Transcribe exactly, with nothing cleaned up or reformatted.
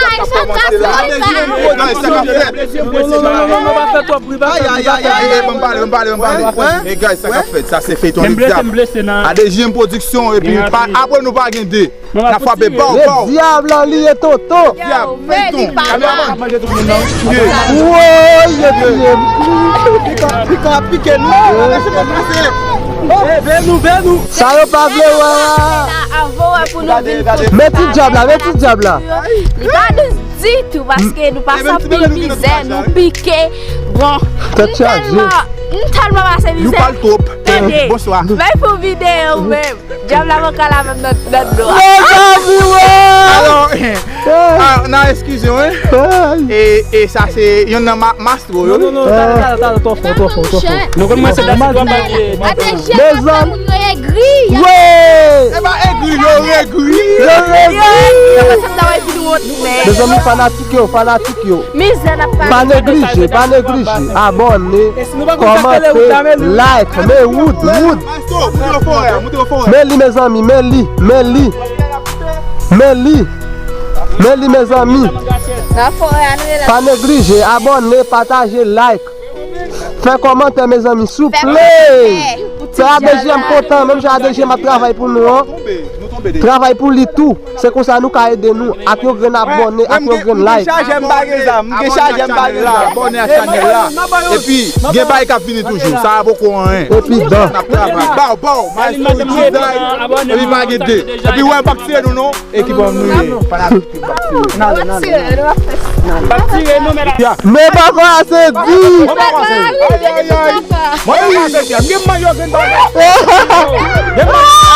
Guys, sa k ap fèt? Guys, sa k ap fèt? Sa se feyton Adejyèm Pwodiksyon epi pa, apre nou pa gen de. N ap frape baw, baw. Dyab la, li ye tonton. Dyab, feyton, kameraman. Woy, yo tiye m. Pika, pika, pike nou. Sa yo pa vle wè a. Men ti dyab la, men ti dyab la. Li pa dous ditou, paske nou pase anpil mizè, nou pike. Bon, m tèlman, m tèlman pase mizè. Nou pale twòp. Tande, bonswa. Bay pou videyo menm. Dyab la poko la menm nan, nan dlo a. Mezanmi, wè! Alò, ah, n a eskize w, wi. E, e sa se yonn nan ma-, mastro yo, wi. Non, non, non, talè, talè, talè, twò fò, twò fò, twò fò. Nou konn mwen se dasi twò bagay. Mezanmi. Wi! E pa egri, yo egri. Yo egri. Mezanmi, fanatik yo, fanatik yo. Pa neglije, pa neglije. Abòne, kòmante, like, men wood, wood. Men li, mezanmi, men li, men li. Men li. Men li, mezanmi. Pa neglije, abòne, pataje, like. Fè kòmantè, mezanmi, souple. Fè Adejyèm kontan, menm jan Adejyèm ap travay pou nou an. Travay pou li tou. Se konsa nou ka ede nou ak yon grenn abòne, ak yon grenn like. M gen chajè, m pa gen zam. M gen chajè, m pa gen zam. Abòne a chanèl la. Epi, gen bagay k ap vini toujou. Sa a poko anyen. Epi dan. N ap travay. Baw, baw. Maestro Jedi. Epi pa gen de. Epi wè, m p ap tire nou non. Ekip an nou ye. Fanatik yo, m p ap tire nou. M p ap tire nou, men la. Men papa a se di. Mwen pa pase. Mwen pa pase, m gen manyo grenn bagay. Gen manyo.